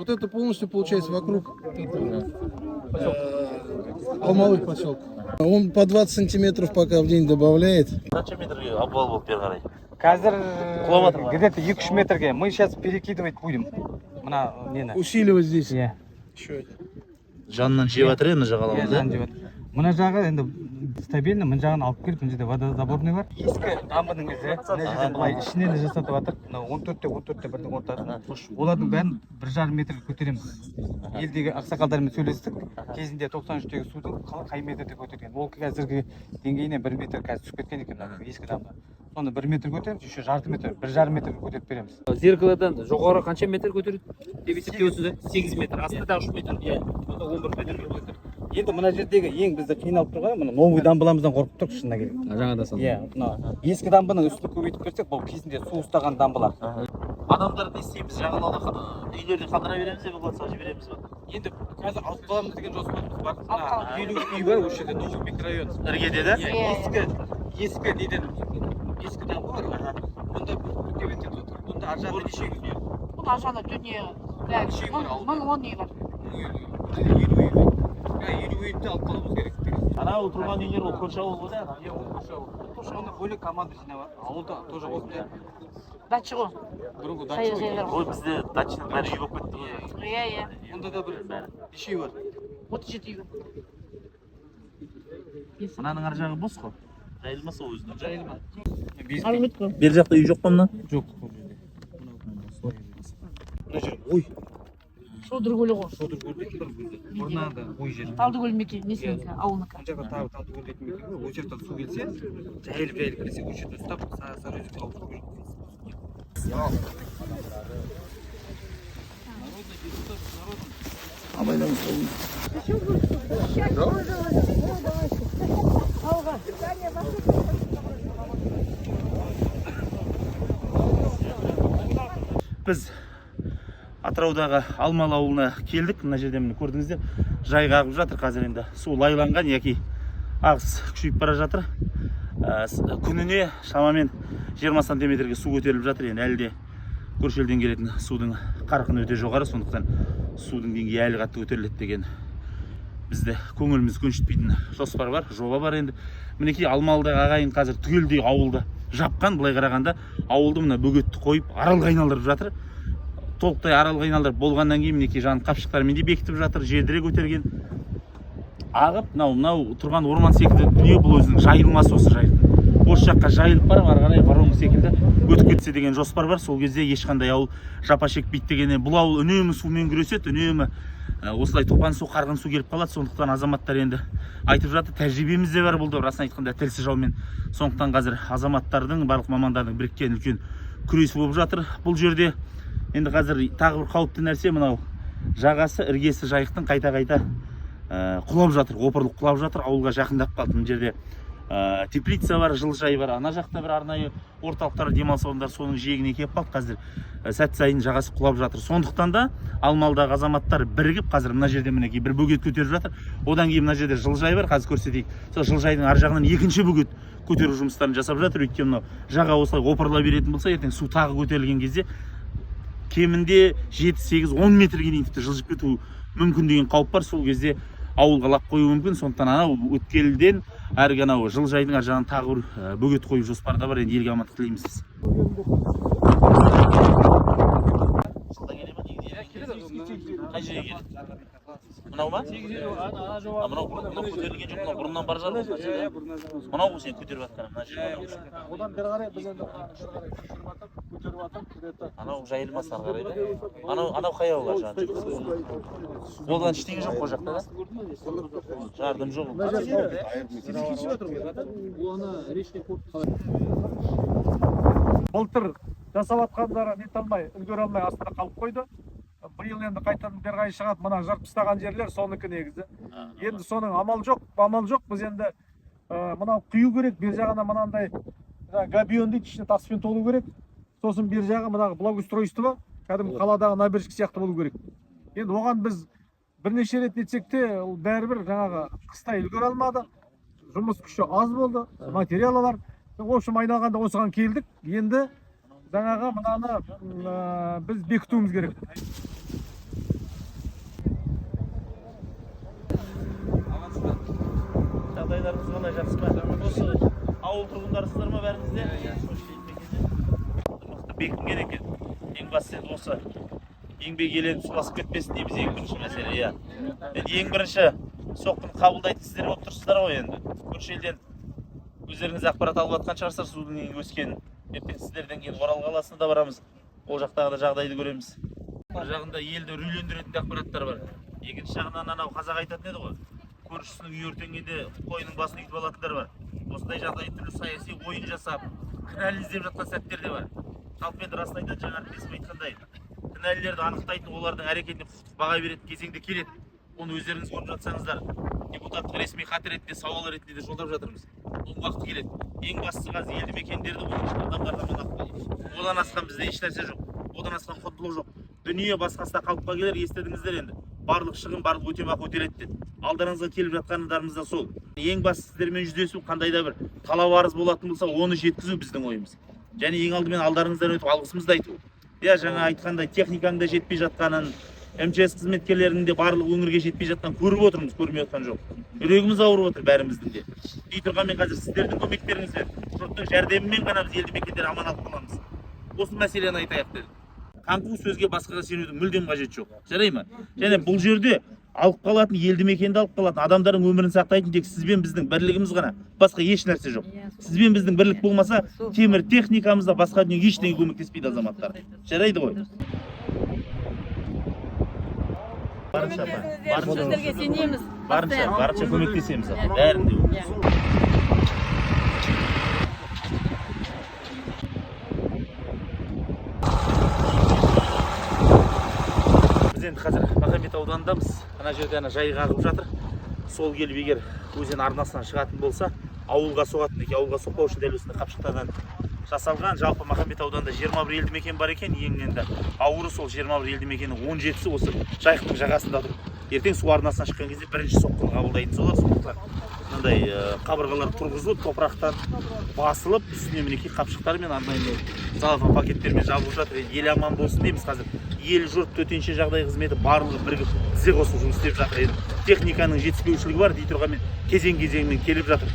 Вот это полностью получается вокруг этого, Алмалы поселка. Он по 20 сантиметров пока в день добавляет. Қанша метрге обвал болды бері қарай? Қазір Құлап жатыр ма? где-то 2-3 метрге. Мы сейчас перекидывать будем. Мына нені. Усиливать здесь. Иә. Еще один. Жанынан жеп жатыр иә мына Иә, жағалауды. жан жеп жатыр. Мына жағы енді стабильно, мына жағын алып келіп, мына жерде водозаборный бар. Ескі дамбының ізі, мына жерден былай ішінен де жасатып жатыр. Мына 14-те 14-те бірдің ортасында. Олардың бәрін 1,5 метрге көтереміз. Елдегі ақсақалдармен сөйлестік. Кезінде 93-тегі судың қай метрде көтерген. Ол қазіргі деңгейінен 1 метр қазір түсіп кеткен екен мына ескі дамба. Соны 1 метр көтереміз, еще жарты метр, 1,5 метрге көтеріп береміз. Зеркаладан жоғары қанша метр көтереді деп есептеп отырсыз? 8 метр, астында тағы 3 метр. Иә. Сонда 11 метр. Енді мына жердегі ең бізді қиналып тұрғаны мына новый дамбаламыздан қорқып тұрмыз, шынына келгенде. Жаңадан салынған. Иә, мына ескі дамбаның үстін көбейтіп берсек, бұл кезінде су ұстаған дамбалар. Адамдар не істейміз? Жағалауда үйлерде қалдыра береміз бе, эвакуацияға жібереміз бе? Енді қазір алып қаламыз деген жоспарымыз бар. Мына 50 үй бар осы жерде, новый микрорайон. Іргеде де? Иә, ескі неден ескі дамба бар. Мұнда көбейтіп отыр. Бұнда ар жағында неше үй бар? Бұл ар жағында дүние Неше үй бар ауылда? 1010 үй бар. 1050 үй бар. Иә, 50 үйді алып қалуымыз керек деген. Анау тұрған үйлер ол көрші ауыл ғой да? Иә, ол көрші ауыл. Оны бөлек команда жинап жатыр. Ауылда тоже осындай Дача ғой. бұрынғы дача. Саяжайлар ғой. Ой, бізде дачаның бәрі үй болып кетті ғой. Иә, иә. Онда да бір неше үй бар? 37 үй бар. Мынаның ар жағы бос қой. Жайылмаса өзінің. Жайылма. Армит қой. Бер жақта үй жоқ па мына? Жоқ бұл жерде. Мына жер ой. Шодыр көлі ғой. Шодыр көл дейтін бір бұл жерде. Бұрыннан да ой жер. Талдыкөл мекен несінікі, ауылынікі. Мына жақта тағы Талдыкөл дейтін мекен бар. Ол жақтан су келсе, жайылып жайылып келсе, ол жерде ұстап, Сарыөзекке алып кету керек. Біз Атыраудағы Алмалы ауылына келдік. Мына жерде міне көрдіңіздер, жайық ағып жатыр. Қазір енді су лайланған яки ағыс күшейіп бара жатыр. Күніне шамамен 20 сантиметрге су көтеріліп жатыр. Енді әлі де көрші елден келетін судың қарқыны өте жоғары, сондықтан судың деңгейі әлі қатты көтеріледі деген бізді көңіліміз көншітпейтін жоспар бар, жоба бар. Енді мінекей Алмалыдағы ағайын қазір түгелдей ауылды жапқан. Былай қарағанда ауылды мына бөгетті қойып аралға айналдырып жатыр. Толықтай аралға айналдырып болғаннан кейін мінекей жан қапшықтармен де бекітіп жатыр, жердіре көтерген. Ағып мынау тұрған орман секілді дүние, бұл өзінің жайылмасы осы жайықтың. Осы жаққа жайылып барып ары қарай Воронг секілді өтіп кетсе деген жоспар бар. Сол кезде ешқандай ауыл жапа шекпейді дегеннен, бұл ауыл үнемі сумен күреседі, үнемі осылай топан су, қарғын су келіп қалады. Сондықтан азаматтар енді айтып жатыр, тәжірибеміз де бар бұл да, расын айтқанда тілсіз жаумен. Сондықтан қазір азаматтардың, барлық мамандардың біріккен үлкен күресі болып жатыр бұл жерде. Енді қазір тағы бір қауіпті нәрсе, мынау жағасы, іргесі жайықтың қайта-қайта құлап жатыр, опырылып құлап жатыр, ауылға жақындап қалды. Мына жерде теплица бар, жылыжай бар, ана жақта бір арнайы орталықтар, демалыс орындары соның жиегіне келіп қалды. Қазір сәт сайын жағасы құлап жатыр. Сондықтан да Алмалыдағы азаматтар бірігіп қазір мына жерде мінекей бір бөгет көтеріп жатыр. Одан кейін мына жерде жылыжай бар, қазір көрсетейік. Сол жылыжайдың ар жағынан екінші бөгет көтеру жұмыстарын жасап жатыр. Өйткені мынау жаға осылай опырыла беретін болса, ертең су тағы көтерілген кезде кемінде 7, 8, 10 метрге дейін тіпті жылжып кетуі мүмкін деген қауіп бар. Сол кезде ауылға лап қоюы мүмкін. Сондықтан анау өткелден әргі анау жылыжайдың ар жағынан тағы бір бөгет қою жоспарда бар. Енді елге амандық тілейміз біз. Жылда келе ма? Қай жерге келеді? Мынау ма? Мынау мынау көтерілген жоқ, мынау бұрыннан бара жатыр ғой. Мынау ғой сен көтеріп жатқан мына жер. Одан бері қарай біз енді көтеріп жатырмыз, где-то. Анау жайылмас ары қарай да. Анау қай ауыл ар жағында? Одан ештеңе жоқ қой жақта да? Жардым жоқ. Былтыр жасап жатқандары нете алмай, үлгере алмай астында қалып қойды. Биыл енді қайтадан бері қарай шығады. Мына жырып тастаған жерлер соныкі негізі. Енді соның амал жоқ, амал жоқ. Біз енді мынау құю керек, бер жағына мынандай габион дейді, ішіне таспен толу керек. Сосын бер жағы мына благоустройство кәдімгі қаладағы набережка сияқты болу керек. Енді оған біз бірнеше рет нетсек те, ол бәрібір жаңағы қыстай үлгере алмады. Жұмыс күші аз болды, материалы бар. В общем, айналғанда осыған келдік. Енді жаңағы мынаны біз бекітуіміз керек. Қалдарыңыз қалай, жақсы ма? Осы ауыл тұрғындарысыздар ма бәріңіз де? Мықты бекінген екен. Ең бастысы енді осы еңбек еленіп су басып кетпесін дейміз, ең бірінші мәселе, иә. Енді ең бірінші соққыны қабылдайтын сіздер болып тұрсыздар ғой енді. Көрші елден өздеріңіз ақпарат алып жатқан шығарсыздар судың ең өскенін. Ертең сіздерден кейін Орал қаласына да барамыз. Ол жақтағы да жағдайды көреміз. Бір жағында елді үрейлендіретін де ақпараттар бар. Екінші жағынан анау қазақ айтатын еді ғой. Көршісінің үйі өртенгенде қойының басын үйтіп алатындар бар. Осындай жағдай түрлі саяси ойын жасап, кінәлі іздеп жатқан сәттер де бар. Жалпы енді расын айтады, жаңа әріптесім айтқандай, кінәлілерді анықтайтын, олардың әрекетіне құқықтық баға беретін кезең де келеді. Оны өздеріңіз көріп жатсаңыздар, депутаттық ресми хат ретінде, сауал ретінде де жолдап жатырмыз. Оның уақыты келеді. Ең бастысы қазір елді мекендерді, оның ішінде адамдарды аман алып қалу. Одан асқан бізде еш нәрсе жоқ. Одан асқан құндылық жоқ. Дүние басқасы да қалыпқа келер, естідіңіздер енді. Барлық шығын, барлық өтемақы өтеледі деді. Алдарыңызға келіп жатқандарымыз да сол. Ең бастысы сіздермен жүздесу, қандай да бір талап арыз болатын болса, оны жеткізу біздің ойымыз. Және ең алдымен алдарыңыздан өтіп алғысымызды айту. Иә, жаңа айтқандай техниканың да жетпей жатқанын, МЧС қызметкерлерінің де барлық өңірге жетпей жатқанын көріп отырмыз, көрмей отқан жоқ. Жүрегіміз ауырып отыр бәріміздің де. Дей тұрғанмен қазір сіздердің көмектеріңізбен, жұрттың жәрдемімен ғана біз елді мекендерді аман алып қаламыз. Осы мәселені айтайық дедік. Қаңқу сөзге басқаға сенудің мүлдем қажеті жоқ. Жарай ма? Және бұл жерде алып қалатын, елді мекенді алып қалатын, адамдардың өмірін сақтайтын тек сіз бен біздің бірлігіміз ғана. Басқа еш нәрсе жоқ. Сіз бен біздің бірлік болмаса, темір техникамызда басқа дүние ештеңе көмектеспейді азаматтар. Жарайды ғой. Барынша, барынша, Сіздерге сенеміз. барынша, барынша көмектесеміз апа, бәрінде. Біз енді қазір Махамбет ауданындамыз. Ана жерде ана жайық ағып жатыр. Сол келіп егер өзен арнасынан шығатын болса, ауылға соғатын екен. Ауылға соқпау үшін дәл осындай қапшықтардан жасалған. Жалпы Махамбет ауданында 21 елді мекен бар екен. Ең енді ауыры сол 21 елді мекеннің 17-сі осы жайықтың жағасында тұр. Ертең су арнасынан шыққан кезде бірінші соққыны қабылдайтын солар. Сондықтан мынандай қабырғалар тұрғызылып, топырақтан басылып, үстіне мінекей қапшықтармен арнайы целлофан пакеттермен жабылып жатыр. Енді ел аман болсын дейміз қазір. Ел жұрт төтенше жағдай қызметі барлығы бірігіп тізе қосылып жұмыс істеп жатыр. Енді техниканың жетіспеушілігі бар дей тұрғанмен кезең кезеңімен келіп жатыр.